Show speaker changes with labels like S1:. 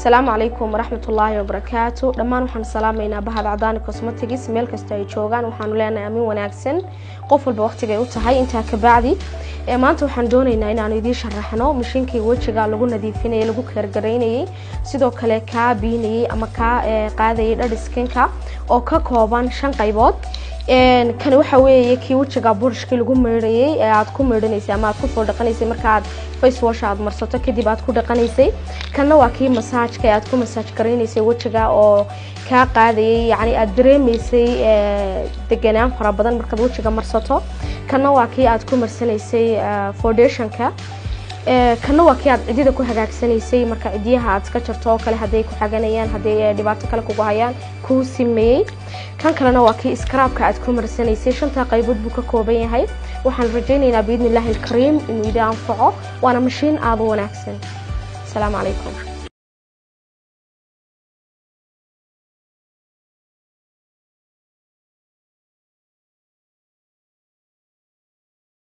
S1: Asalaamu calaykum waraxmatullaahi wabarakaatu. Dhammaan waxaan salaamaynaa bahada Cadaani Cosmetics meel kasta ay joogaan. Waxaanu leenahay amin wanaagsan, qof walba waqtigay u tahay. Intaa kabacdi, maanta waxaan doonaynaa inaanu idiin sharaxno mashiinkii wejiga lagu nadiifinayay, lagu keergaraynayay, sidoo kale kaa biinayay ama kaa qaadayay dead skinka, oo ka kooban shan qaybood. Kani waxa weeye kii wejiga burushkii lagu meydhayay ee aad ku meydhanaysay ama aad kusoo dhaqanaysay marka aad face wash aad marsato kadib aad ku dhaqanaysay. Kanna waa kii massageka ee aad ku massage garaynaysay wejiga oo kaa qaadayay, yacni aad dareemaysay deganaan fara badan markaad wejiga marsato. Kanna waa kii aad ku marsanaysay foundationka. Kanna waa kii aad cidida ku hagaagsanaysay marka cidiyaha aad iska jarto oo kale, hadday ku xaganayaan, hadday dhibaato kale kugu hayaan, kuu simeeyey. Kan kalena waa kii scrubka aad ku marsanaysay. Shantaa qaybood buu ka kooban yahay. Waxaan rajaynaynaa biidni illaahi alkariim inuu idin anfaco, waana mashiin aada u wanaagsan. Asalaamu calaykum.